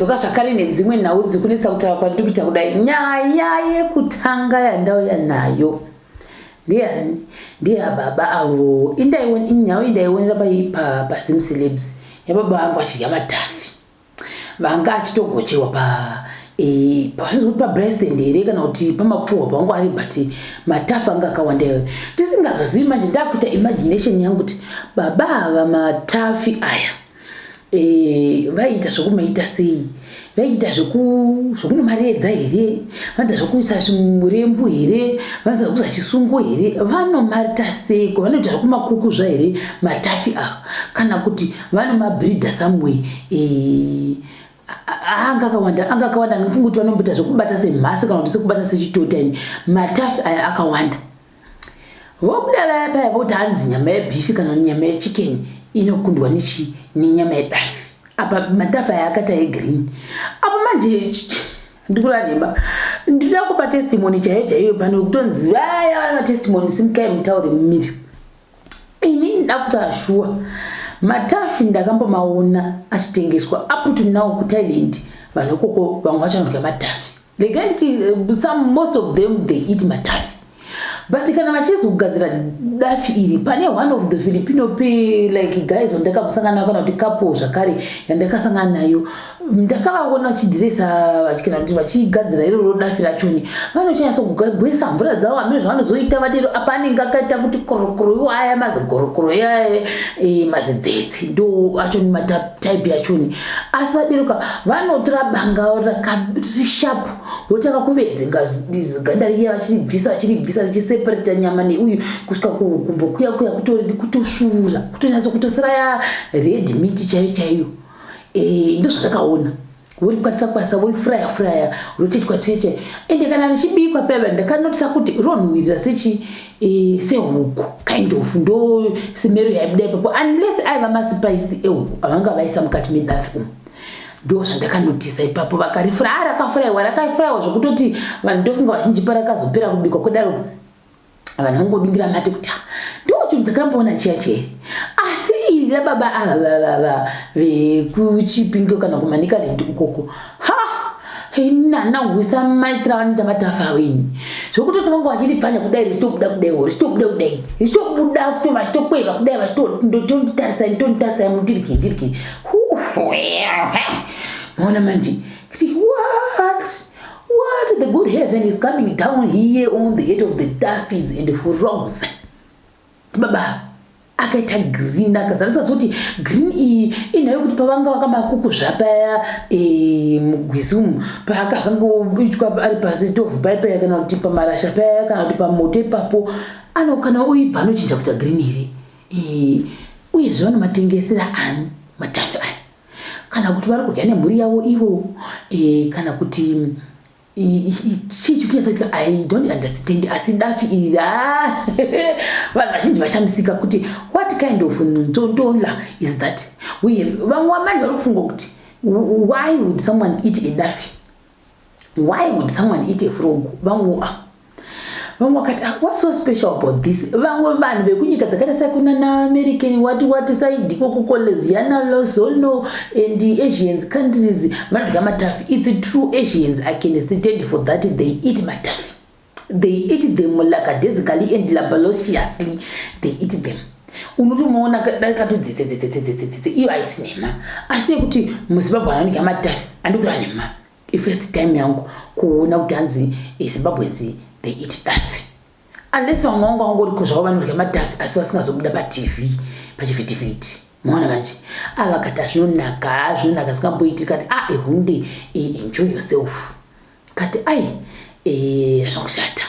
Ndadzoka zvakare nedzimwe nhau dziri kunetsa kutaura kwandiri kuita kudai. Nyaya yekutanga yandauya nayo ndeyani? Ndeyababa avo. Nyau iyi ndaionera paZim Celebs yababa vangu vachidya matafi. Vanga achitogochewa pa e, pavanozi kuti pabrastand here kana kuti pamapfuhwa pavanga vari but matafi anga akawanda iyoyo. Ndisingazozivi manje ndakuita imagination yangu kuti baba ava matafi aya e, vaiita zvekumaita sei vaiita zvekunomaredza here vanoita zvekuisa zvimurembu here vanoita zvekuisa chisungo here vanomarita seiko vanoita zvekumakukuzva here matafi ava kana kuti vanomabreeder somewhere e, anga akawanda anga akawanda ndinofunga kuti vanomboita zvekubata semhasi kana kuti sekubata sechitota ini matafi aya akawanda vobuda vaya paya voti hanzi nyama yebhifi kana nyama yechicken inokundwa nechi nenyama yedafi apa matafi aya akaita egreen apa manje ndikureva nhema ndinoda kupa testimony chaiyo chaiyo pano kutonzi vaya vana matestimony simukai mutaure mumiri ini ndida kutaura shuwa matafi ndakambomaona achitengeswa up to now kuThailand vanhu ikoko vamwe vacho vanodya matafi regai nditi some most of them they eat matafi but kana vachizi kugadzira dafi iri pane one of the Filipino pe like guys vandakambosangana nayo kana kuti couple zvakare yandakasangana nayo ndakavaona vachidhiresa kana kuti vachigadzira iroro dafi rachoni vanochanyatso kugwesa mvura dzavo hamene zvavanozoita vadero apa anenge akaita kuti korokoro iwo aya mazigorokoro aya e, mazidzetse ndo achoni matype yachoni asi vaderoka vanotora banga rakasharp votanga kuvedzenga ganda riya vachiribvisa vachiribvisa richiseparata nyama neuyu kusvika kugumbo kuya kuya kutosvuura kutonyatso kutosara ya red meat chaiyo chaiyo e, ndozvandakaona vorikwatisa kwatisa vorifuraya furaya rotoitwa cheche ende kana richibikwa paiva ndakanotisa kuti ronhuhwirira sechi e, sehuku kind of ndo smell yaibuda ipapo unless aiva maspice ehuku avanga vaisa mukati medafi umu ndo zvandakanotisa ipapo vakarifuraya rakafurayiwa rakafurayiwa zvekutoti vanhu ndofunga vazhinji parakazopera kubikwa kudaro vanhu vangodungira mate kuti ndo chinhu takamboona chiya chere asi iri rababa ava vekuChipinge kana kuManicaland ukoko ha inanahwisa maitira vanoita matafa aweni zvokutoti vanga vachiripfanya kudai richitobuda kudaiwo richitobuda kudai richitobuda kuto vachitokweva kudai vachitonditarisai tonditarisai mudiriki diriki maona manje kuti what the good heaven is coming down here on the head of the daffies and frogs baba akaita green akazarisa kuti green iyi inhau yekuti pavanga vakamakukuzva paya e, mugwizi umu paakazongoitwa ari pasitovhu paipaya kana kuti pamarasha paya kana kuti pamoto ipapo ano kana uibva anochinja kuita green here e, uyezve vanomatengesera ani matafi aya kana kuti vari kudya nemhuri yavo ivo e, kana kuti chii chikunyatsoitika i don't understand asi dafi iri vanhu vazhinji vashamisika kuti what kind of ntontola is that we have vamwe vamanje vari kufunga kuti why would someone eat a dafi why would someone eat a frog vamwe vamwe vakati ah, what's so special about this vamwe vanhu vekunyika dzakaita sekunana American what what side ikoko Louisiana lozono and Asians countries vanodya matafi it's true Asians i can stand for that they eat matafi they eat them lackadaisically and laboriously they eat them unotomaona kati dzetsedzetsedzetsetse iyo haisi nhema asi yekuti muZimbabwe anodya matafi andikura nhema ifirst time yangu kuona kuti hanzi Zimbabweans they eat dafi unless vamwe vangu vangoriko zvavo vanodya matafi asi vasingazobuda paTV pachivhitivhiti maona manje avakati azvinonaka zvinonaka singamboiti kati a ah, ehunde enjoy yourself kati ai hazvakushata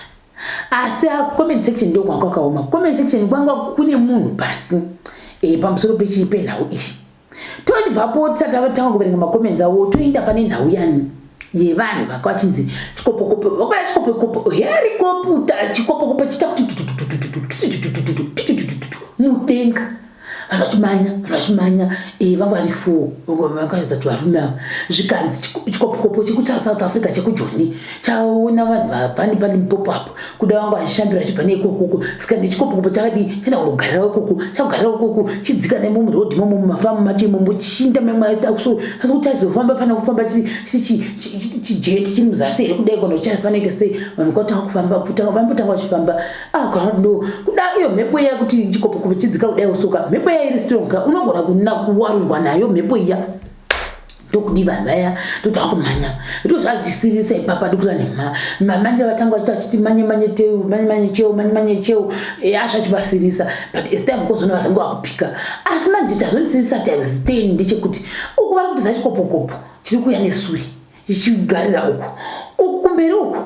asi comment section ndo kwanga kwakaoma comment section kwanga kune munhu pasi pamusoro penhau iyi tochibvapo tisati tatanga kuverenga macomments avo toenda pane nhau yani yevanhu vanga vachinzi chikopokopo vakubata chikopokopo helicopter chikopokopo chiita kuti mudenga Vanhu vachimanya, vanhu vachimanya, vanga vari four, vakaratidza kuti varume ava. Zvikanzi chikopokopo chekuSouth Africa, chekuJoni, chaona vanhu vabva nepaLimpopo apo, kuda vanga vachishambira vachibva neikokoko. Saka nechikopokopo chakadii, chaenda kunogarira ikoko, chakugarira ikoko, chidzika nemurodhi imomo, mumafamu macho imomo, chinda so asi kuti chazofamba, fanira kufamba chijeti chiri muzasi here kudai, kana chafanira ita sei? Vanhu kwatanga kufamba, vambotanga vachifamba. Ah, kana ndo kuda iyo mhepo iya kuti chikopokopo chidzika kudai usoka, mhepo iya iri strong ka, unogona kuna kuwarurwa nayo mhepo iya. Ndokudi vanhu vaya ndotanga kumhanya, ndo zvazvisirisa ipapa. Ndikuta nemha mamanje vatanga vachita vachiti manye manye teu, manye manye cheu, manye manye cheu. Azvachivasirisa, but as time goes on vazange vakupika. Asi manje chazondisirisa times 10 ndechekuti uku vari kutiza chikopokopo chiri kuuya nesuri, chichigarira uku uku kumberi uku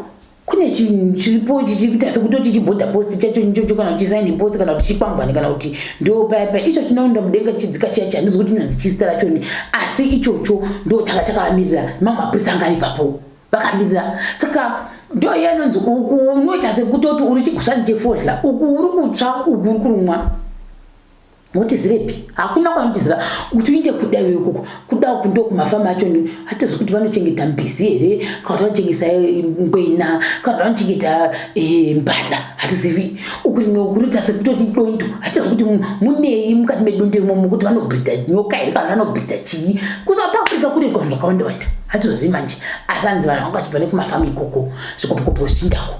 kune chinhu chiripo chichikuita sekutoti chiborder post chacho ichocho, kana kuti chisign post, kana kuti chikwangwani, kana kuti ndo paya paya icho chinoenda mudenga chidzika chiya chandizi kuti inonzi chizita rachoni. Asi ichocho ndo changa chakavamirira, mamwe mapurisa anga ari ipapo vakamirira. Saka ndo iya inonzi uku unoita sekutoti uri chigusvani chefodya, uku uri kutsva, uku uri kurumwa, wotizirepi? Hakuna kwaunotizira kuti uinde kuda iwe ikoko. Kuda uku ndo kumafama acho, hatizi kuti vanochengeta mbizi here, kana kuti vanochengesa ngwena, kana kuti vanochengeta mbada, hatizivi. Uku rimwe uku rinoita sekutoti dondo, hatizi kuti munei mukati medondo imomo, kuti vanobhidha nyoka here, kana vanobhidha chii. KuSouth Africa kune zvinhu zvakawanda wanda, hatizozivi manje. Asi hanzi vanhu vanga vachibva nekumafama ikoko, zvikopokopo zvichindako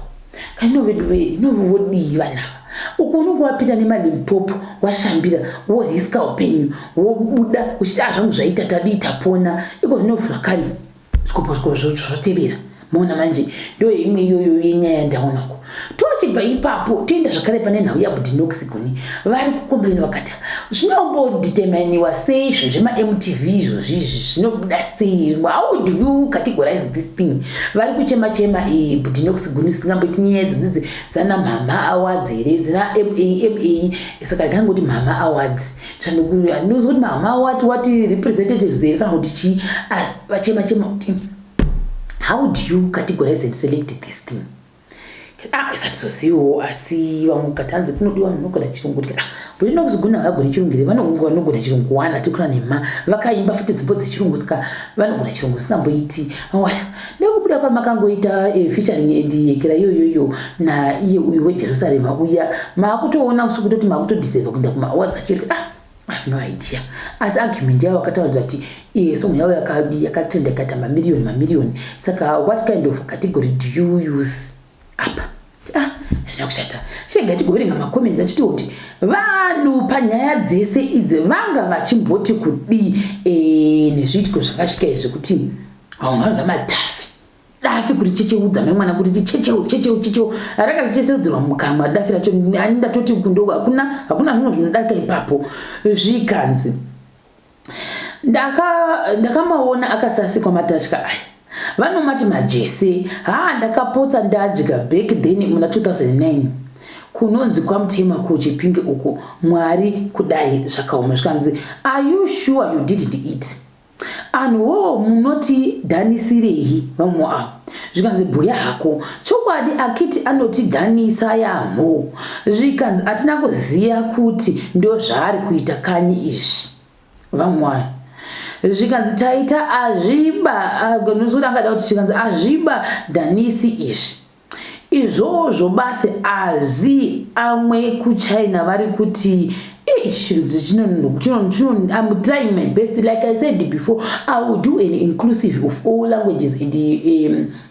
kanino. Vedu inovodii vanhu ava? Uku unonge wapinda nemaLimpopo, washambira, woriska upenyu, wobuda uchiti, a zvangu zvaita, tadii, tapona. Iko zvino zvakare zvikopo zvotevera. Maona manje, ndo imwe iyoyo yenyaya yandaonako. Tochibva ipapo toenda zvakare pane nhau yaBudinox Guni. Vari kucomplaina, vakati zvinombodeterminiwa sei zvinhu zvemaMTV izvozvi izvi, zvinobuda sei? How do you categorize this thing? Vari kuchema chema Budinox Guni, singamboiti nyaya idzodzidzi dzana Mama Awards here, dzina ma ma. Saka ndikangoti Mama Awards, ndinoziva kuti Mama what representatives here, kana kuti chii. Asi vachema chema kuti how do you categorize and select this thing? Ah, isatizoziviwo. Asi vamwe kati hanzi kunodiwa munhu unogona chirungu. Tikati, ah, Budinox Guni havagoni chirungu here? Vanogona chirungu wana tikura nema vakaimba futi dzimbo dzechirungu, saka vanogona chirungu singamboiti. Wala nekubuda kwamakangoita featuring and yekera iyoyoyo naiye uyu weJerusarema uya, maakutoona sekutoti maakutodeserva kuenda kumaawards acho. Ah, I have no idea. Asi argument yavo vakataura kuti song yavo yakatrenda, ikaita mamiriyoni mamiriyoni, saka what kind of category do you use apa? Ah, hazvina kushata. Chirega tigoverenga macomments achiti kuti vanhu panyaya dzese idzi vanga vachimboti kudii nezviitiko zvakasvika izvi, kuti vanhu vanodya madafi, dafi kuti checheudza mai mwana, kuti checheu checheu checheu, rakatichecheudzirwa mukanwa dafi racho. Ani ndatoti kundo hakuna, hakuna zvimwe zvinodarika ipapo. Zvikanzi ndakamaona akasasikwa matatya aya, vanomati majese. Ha, ndakapotsa ndadya back then muna 2009, kunonzi kwaMutema kuChipinge uko. Mwari, kudai zvakaoma. Zvikanzi, are you sure you didn't eat? Anhuwo munoti dhanisirei vamwe avo? Zvikanzi, bhuya hako chokwadi, akiti anotidhanisa yamho. Zvikanzi, hatina kuziva kuti ndo zvaari kuita kanyi izvi vamwe aya. Zvikanzi, taita azviba nozokuti angada kuti. Zvikanzi, azviba dhanisi izvi, izvozvo basi. Azi amwe kuChina vari kuti ichi chirudzi chino. I'm trying my best. Like I said before, I will do an inclusive of all languages and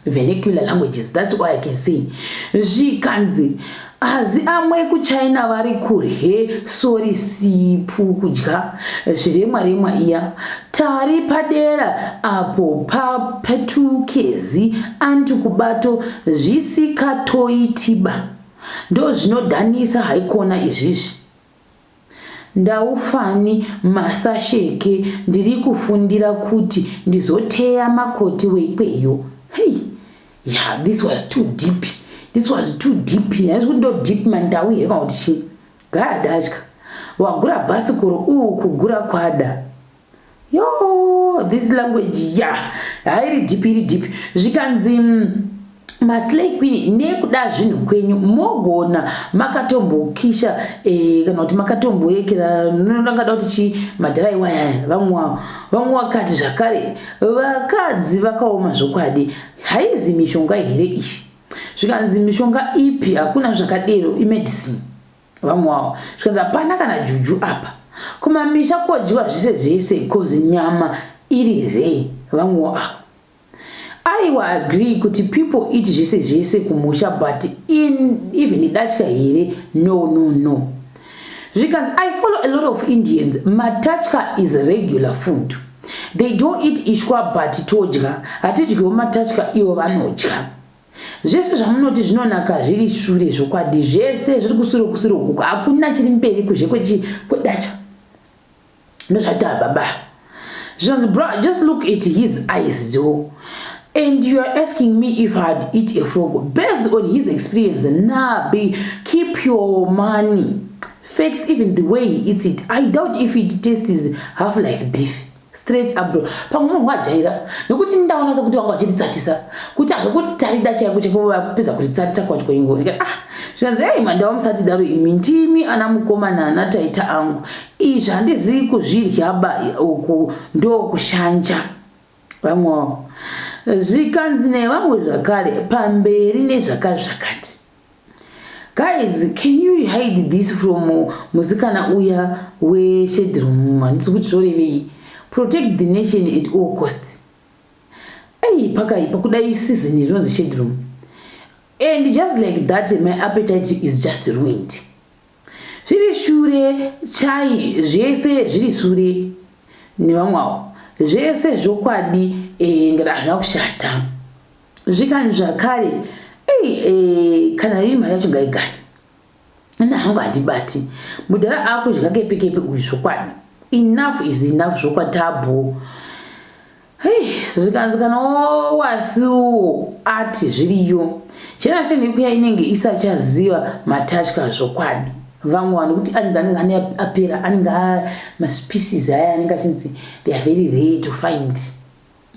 vernacular languages. That's all I can say. Zvikanzi, asi amwe kuChina vari kurye sori sipu, kudya zviremwa remwa iya. Tari padera apo papetukezi antu kubato zvisikatoitiba, ndo zvinodhanisa haikona izvizvi. Ndaufani masasheke, ndiri kufundira kuti ndizoteya makoti weikweyo. Hei yeah, this was too deep, this was too deep. Haisi kuti ndo deep mandau here, kana kuti chii? Gaya datya wagura bhasikoro uu, kugura kwada yo. This language ya hairi deep, iri deep. Zvikanzi Maslay queen nekuda zvinhu kwenyu mogona makatombokisha eh, kana kuti makatomboyekera nondangada kuti chii madhara iwayaya vamwe wavo vamwe vakati zvakare vakadzi vakaoma zvokwadi haizi mishonga here iyi zvikanzi mishonga ipi hakuna zvakadero imedicine vamwe wavo zvikanzi hapana kana juju apa kumamisha kodyiwa zvese zvese cause nyama iri ree vamwe wavo Aiwa agree kuti people eat zvese zvese kumusha but in even datya here no no no. Zvikanzi I follow a lot of Indians matatya is regular food. They don't eat ishwa but todya hatidyiwo matatya ivo vanodya. Zvese zvamunoti zvinonaka zviri shure zvokwadi zvese zviri kusure kusure uku hakuna chiri mberi kuzhe kwedatya. Ndozvaita baba. Zvinonzi bro just look at his eyes though. And you are asking me if I'd eat a frog based on his experience. Nah, be keep your money. Facts, even the way he eats it, I doubt if it tastes half like beef. Straight up bro. Pamwe munhu wajaira nekuti ndaona sekuti vanga vachiritsatisa kuti hazvokuti tarida chaiko chaiko vapedza kuritsatisa kwacho kwaingo ndikati ah zvikanzi ei mandava musati daro imi ndimi ana mukoma naana taita angu Izvi handizivi kuzvidya ba uku ndokushanja vamwewo zvikanzi nevamwe zvakare pamberi nezvakati zvakati guys can you hide this from musikana uya weshedroom handisi kuti zvorevei protect the nation at all cost ei pakaipa kudai season rinonzi shedroom and just like that my appetite is just ruined Zviri shure chai zvese zviri sure nevamwe avo zvese zvokwadi eh, ngati hazvina kushata zvikanzi zvakare ei eh, kana iri mari yacho ngaigare ini hangu handibati mudhara akudya kepekepe uyu zvokwadi enough is enough zvokwadi tabho Hey, zvikanzi kana wasiwo ati zviriyo generation yekuya inenge isachaziva matatya zvokwadi vamwe vanhu kuti anenge anenge ane apera anenge maspecies aya anenge achinzi they are very rare to find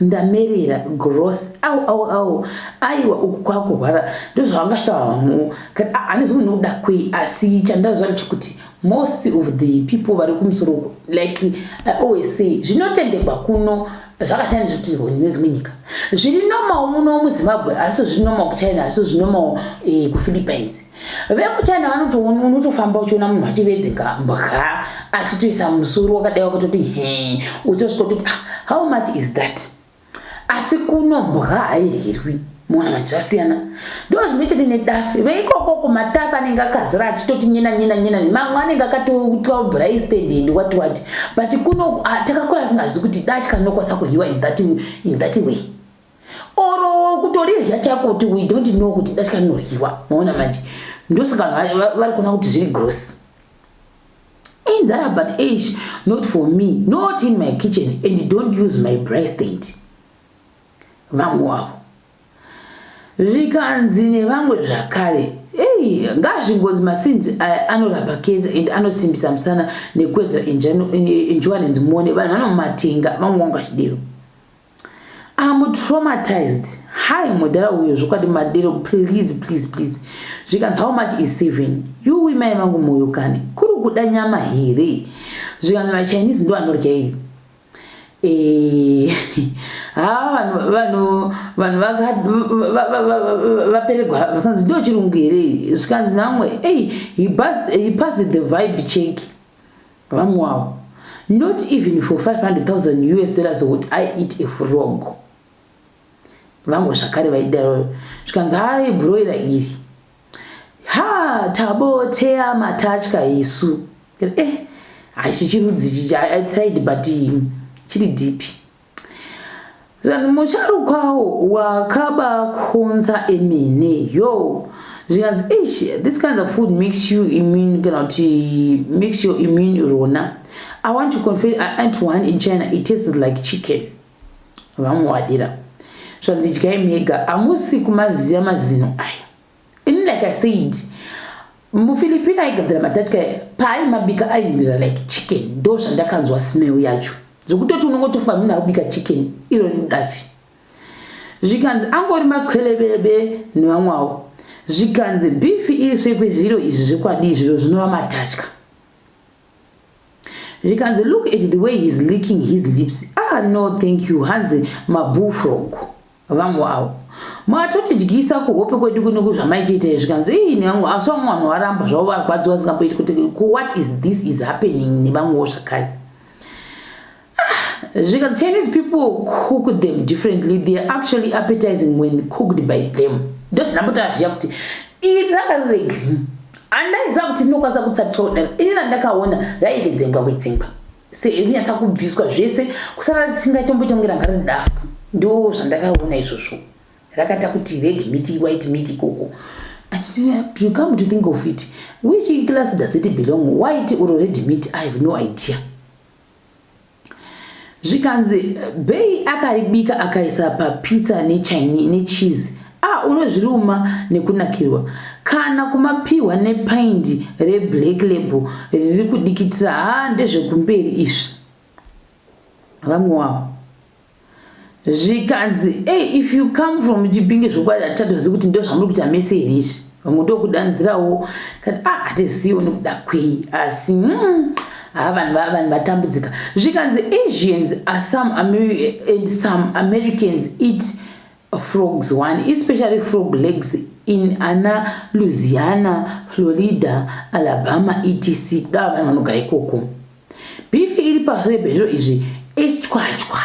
ndamerera gross au au au aiwa uku kwakurwara ndozvavangashawa vanhu handizi munhu nokuda kwei asi chandaziva ndechekuti Most of the people vari kumusoro uko like I always say zvinotendegwa kuno zvakasiyana nezvinotenderwa nedzimwe nyika. Zviri normal muno muZimbabwe asi zviri normal kuChina asi zviri normal eh, kuPhilippines. VekuChina vanotoona unotofamba uchiona munhu achivedzenga mbwa achitoisa musoro wakadai wakatoti he uchitosvika utoti ah, how much is that? Asi kuno mbwa hairyirwi muona manje zvasiyana ndo zvimwe chete nedafi veikoko kumatafi anenge akazara achitoti nyena nyena nyena mamwe anenge akatoitwa braai stand and what what but kuno ah, takakura asingazivi kuti datya rinokwanisa kuryiwa in that, in that way oro kutorirya chako kuti we don't know kuti datya rinoryiwa maona manje ndosaka vari kuona kuti zviri gross Inzara but eish not for me not in my kitchen and don't use my braai stand. Vamwe wavo. Zvikanzi nevamwe zvakare Hey, ngazvingozi masinzi aya anorapa cancer and anosimbisa musana nekuwedzera endurance muone vanhu vanomatenga vamwe vangu vachidero. I'm traumatized. Hi mudhara uyo zvokwadi madero please please please. Zvikanzi how much is seven? Yuwi mai vangu moyo kani. Kuri kuda nyama here? Zvikanzi maChinese ndo anorya iri. Eh, ha vanhu vanhu vanhu vaperegwa vakanzi ndo chirungu here? Zvikanzi namwe hey, he passed, he passed the vibe check. Vamwe avo. Not even for 500,000 US dollars would I eat a frog. Vamwe zvakare vaidaro zvikanzi hai broiler iri. Ha tabo tea matatya isu. Eh haichi chirudzi chichi I tried but chiri deep. Zvikanzi musharukwawo wakabakonza emene yo zvikanzi eish this kind of food makes you immune kana kuti makes your immune rona i want to confess i ate one in china it tasted like chicken vamwe wadira zvanzi idyai mega hamusi kumaziva mazino aya ini like i said mufilipino aigadzira matatya paaimabika ainhuwira like chicken ndo zvandakanzwa smell yacho zvekutoti unongotofunga munhu akubika chicken iro riri dafi. Zvikanzi angori maswelebebe nevamwe avo. Zvikanzi beef iri svekwe zviro izvi zvekwadii zviro zvinova matatya. Zvikanzi look at the way he's licking his lips. Ah no thank you hanzi mabullfrog. Vamwe avo. Matotidyisa kuhope kwedu kuno zvamaitiita izvi zvikanzi ii nevamwe asi vamwe vanhu varamba zvavo varwadziwa vasingamboiti kuti what is this is happening nevamwewo zvakare. Ah, zvikanzi Chinese people cook them differently. They are actually appetizing when cooked by them. Ndozvandambotaura zviya kuti iri ranga riri green. Handaiziva kuti rinokwanisa kutsatiswa kudaro. Ini randakaona raive dzengwa wedzengwa. Serinyatsa kubviswa zvese kusara risingatomboita kunge ranga riri dafu. Ndo zvandakaona izvozvo. Rakaita kuti red meat, white meat ikoko. You come to think of it, which class does it belong? White or red meat? I have no idea. Zvikanzi Bay akaribika akaisa papizza necheese. Ah, unozviruma nekunakirwa. Kana kumapiwa nepaindi reblack label riri kudikitira haa ndezvekumberi izvi. Vamwe wavo. Zvikanzi, hey, if you come from Chipinge zvokwadi hatichatozivi kuti ndo zvamuri kuita mese here izvi. Vamwe ndokudanzirawo kati ah hatiziviwo nekuda kwei asi ha vanhu vanhu vatambudzika. Zvikanzi Asians are some and some Americans eat frogs one, especially frog legs in ana Louisiana, Florida, Alabama etc. Kuda vanhu vanogara ikoko. Beef iri pashure pezviro izvi isitwatwa.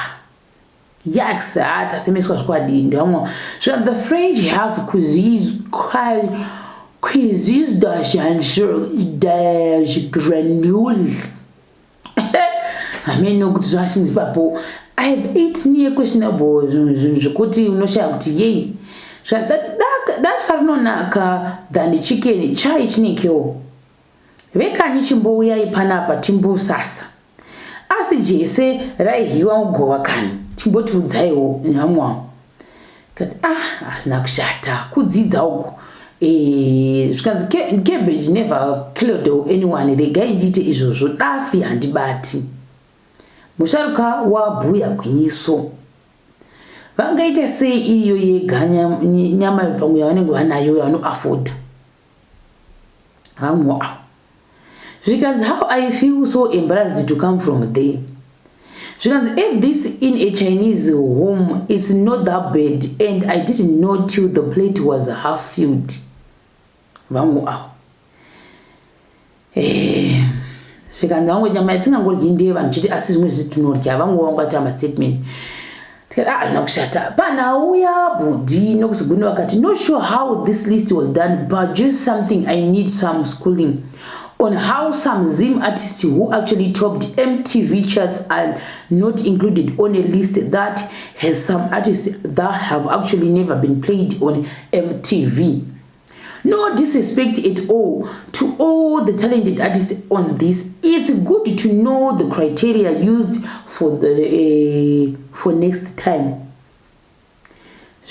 Yaks, ah, tasemeswa zvokwadi ndevamwe. So the French have cuisines cuisines de grenouille. Hameno kuti zvachinzi papo. I have eaten near questionable zvinhu zvekuti unoshaya kuti yei. Datya rinonaka than chicken, chai chinekewo. Vekanyi chimbouyai panapa timbosasa. Asi jese rairyiwa mugova kani chimbotiudzaiwo nevamwe kati ah hazvina kushata kudzidza uku zvikanzi cabbage never killed anyone regai ndiite izvozvo dafi handibati. Musharuka wabhuya gwinyiso. Vangaita sei iriyo yega nyama pamwe yavanenge vanayo yavanoafoda. Vamwe avo. Zvikanzi how I feel so embarrassed to come from there. Zvikanzi ate this in a Chinese home it's not that bad and I didn't know till the plate was half filled. Vamwe avo. Zvikanzi vamwe nyama yatisingangoryi ndeye vanhu chete asi zvimwe zvisi tinorya. Vamwe vangu ama statement. Tikati ah hazvina kushata. Panauya bhudhi nokusiguni vakati not sure how this list was done but just something I need some schooling on how some Zim artists who actually topped MTV charts are not included on a list that has some artists that have actually never been played on MTV. No disrespect at all to all the talented artists on this. It's good to know the criteria used for next time.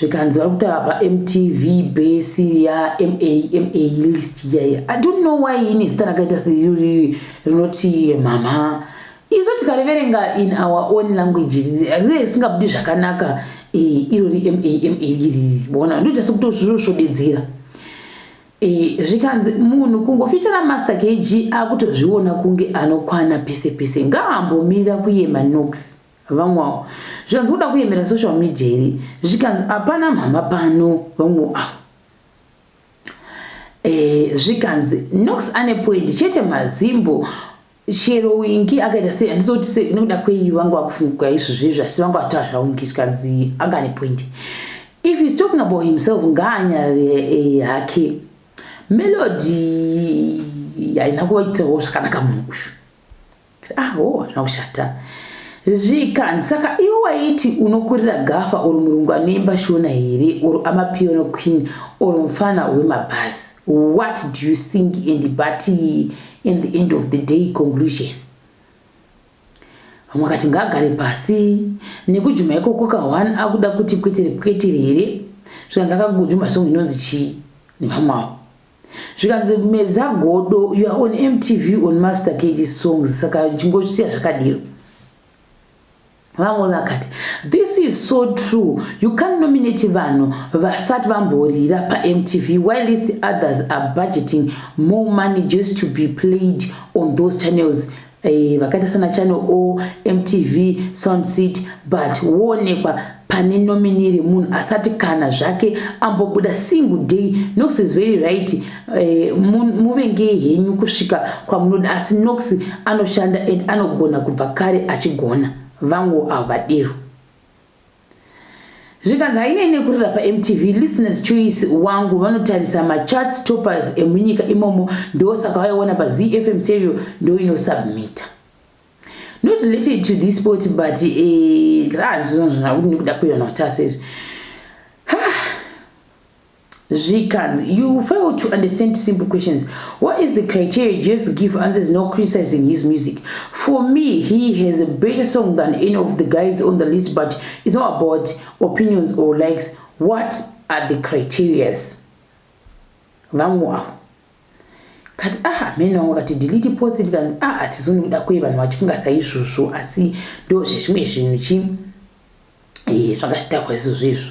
Zvikanzi vari kutaura paMTV base yaMA MA list iyaya. I don't know why ine zita rakaita seiriri rinoti mama. Isu tikariverenga in our own language rine risingabudi zvakanaka irori MA MA iriri. Bona ndoita sekutozvisvodedzera. Zvikanzi munhu kungofichara Master KG akutozviona kunge anokwana pese pese ngaambomira kuyema Nox. Vamwe avo. Zvikanzi kuda kuyemera social media here. Zvikanzi hapana mhama pano vamwe avo. Zvikanzi Nox ane point chete mazimbo chero Wingi akaita sei handisi sei nekuda kwei vanga vakufunga izvozvo izvo asi vanga vataura zvaWingi zvikanzi anga ane point. If he's talking about himself ngaanyarare hake. Melody haina kuvaitirawo zvakanaka munhu uyu. Ah, oh, hazvina kushata. Zvikanzi saka iwe waiti unokurira gafa uri murungu anoimba shona here or amapiano queen or mufana wemabhazi. What do you think and but in the end of the day conclusion? Vamwe vakati ngaagare pasi nekujuma ikoko ka1 akuda kuti pwetere pwetere here. Zvikanzi akagujuma song inonzi chii nevamwe avo. Zvikanzi medza godo you are on MTV on Master KG songs saka chingosiya zvakadiro. Vamwe vakati, This is so true, you can't nominate vanhu vasati vamborira paMTV whilst others are budgeting more money just to be played on those channels eh, vakaita sana Channel O, MTV, Sound City, but woonekwa pane nominee remunhu asati kana zvake ambobuda single day. Nox is very right, eh, muvengei henyu kusvika kwamunoda, asi Nox anoshanda and anogona kubva kare achigona. Vangu avo vadero. Zvikanzi hainei nekurira paMTV, listeners choice wangu vanotarisa macharts toppers emunyika imomo, ndosaka vaiona paZFM stereo ndo inosubmita. Not related to this sport, but eh, nekuda kweyona watasa izvi. Zvikanzi you fail to understand simple questions. What is the criteria? Just give answers, no criticizing his music. For me, he has a better song than any of the guys on the list, but it's not about opinions or likes. What are the criterias? Vamwe avo kati, ah, mene vangu kati delete post. Ndikanzi, ah, hatizoni kuda kwei vanhu vachifunga saizvozvo, asi ndo zvezvimwe zvinhu chi zvakasvitakwa izvozvo izvo.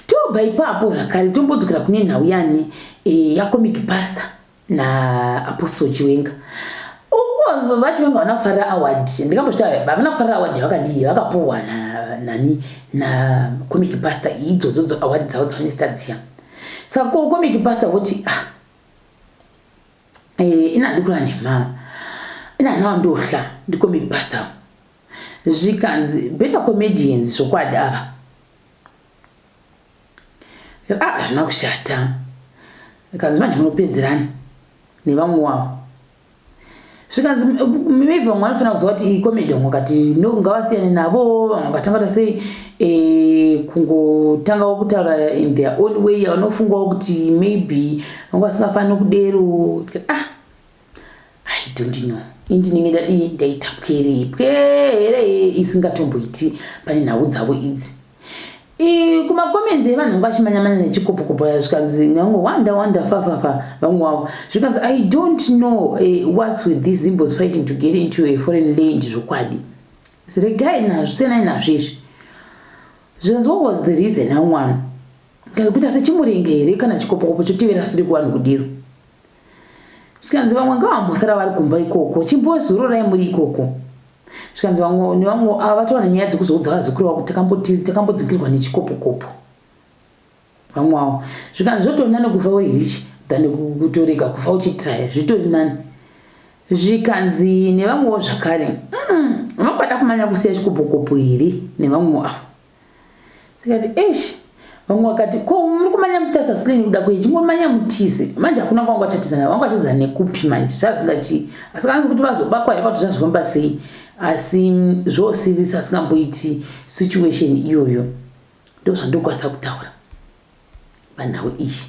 Tobva ipapo zvakare tombodzokera kune nhau yani yaComic Pastor naApostle Chiwenga. Ukuko vaChiwenga vana kufarira award, ndingambochitaura, havana kufarira award yavakadii, vakapuhwa nani, naComic Pastor, idzodzo award dzavo dzavanesita dziya. Saka ko Comic Pastor voti, ah, ina handikura nhema, ina hana wandohla ndiComic Pastor. Zvikanzi better comedians zvokwadi ava. Ah, hazvina kushata. Zvikanzi manje munopedzerana nevamwe wavo. Zvikanzi maybe vamwe vanofanira kuziva kuti icomedy, vamwe vakati no, ngavasiyane navo. Vamwe vakatanga ta sei, kungotangawo kutaura in their own way, vanofungawo kuti maybe vanga vasingafaniri kudero. Ah, I don't know, indinenge ndadii, ndaita pwere pwere isingatomboiti pane nhau dzavo idzi. Kumacomments evanhu vanga vachimanyamanya nechikopokopo, zvikanzi nevamwe wanda wanda fafafa vamwe wavo. Zvikanzi, I don't know what's with these Zimbos fighting to get into a foreign land. Zvokwadi regai nazvo, siyanai nazvo izvi. Zvikanzi, what was the reason amwana kuita sechimurenge here kana chikopokopo chotevera sure kuvanhu kudiro? Zvikanzi vamwe ngavambosara vari kumba ikoko, chimbozororai muri ikoko. Zvikanzi vamwe nevamwe ava vataura nyaya dzekuzoudza vazukuru vavo kuti takambodzingirwa nechikopokopo. Vamwe avo zvikanzi zvotori nani kufa uri rich than kutorega kufa uchitraya, zvitori nani. Zvikanzi nevamwewo zvakare, vanokwada kumanya kusiya chikopokopo here nevamwewo avo? Tikati esh, vamwe vakati, ko muri kumanya mutasa sileni kuda kwei, chingomanya mutize manje. Hakuna kwanga vachatizana, vanga vachitizana nekupi manje? Zvazingachi asikanzi kuti vazobakwa here, kuti zvazofamba sei, asi zvosirisa asingamboiti situation iyoyo. Ndo zvandokwanisa kutaura panhau iyi.